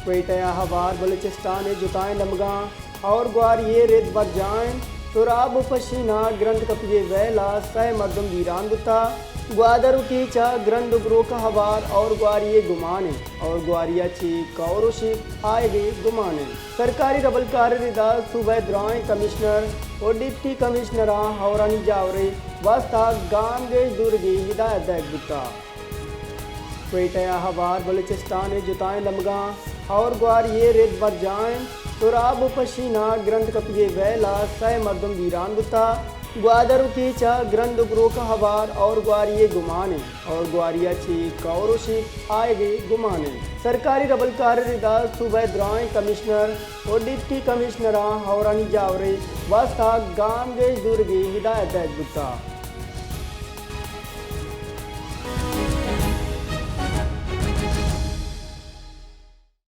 کوئٹہ ء ہوار بلوچستان ء جتائیں دمگاں ہور گواری ء رد برجاہ انت۔ سراب و پشین ء گرند کپگے ویل ء سئے مردم بیران بوتہ۔ گوادر و کیچ ء گرند و گروک ء ہوار ہور گواری ء گمان انت۔ ہور گواری ء چہ کور و شیپ آیگ ء گمان انت۔ سرکاری ربلکار ء ردا صوبہ ء درائیں کمشنر و ڈپٹی کمشنراں ہورانی جاور ء واستہ گامگیج زورگی ہدایت دئیگ بوتہ۔ کوئٹہ ء ہوار بلوچستان ء جتائیں دمگاں ہور گواری ء رد برجاہ انت۔ سراب و پشین ء گرند کپگے ویل ء سئے مردم بیران بوتہ۔ گوادر و کیچ ء گرند و گروک ء ہوار ہور گواری ء گمان انت۔ ہور گواری ء چہ کور و شیپ آیگ ء گمان انت۔ سرکاری ربلکار ء ردا صوبہ ء درائیں کمشنر و ڈپٹی کمشنراں ہورانی جاور ء واستہ گامگیج زورگی ہدایت دئیگ بوتہ۔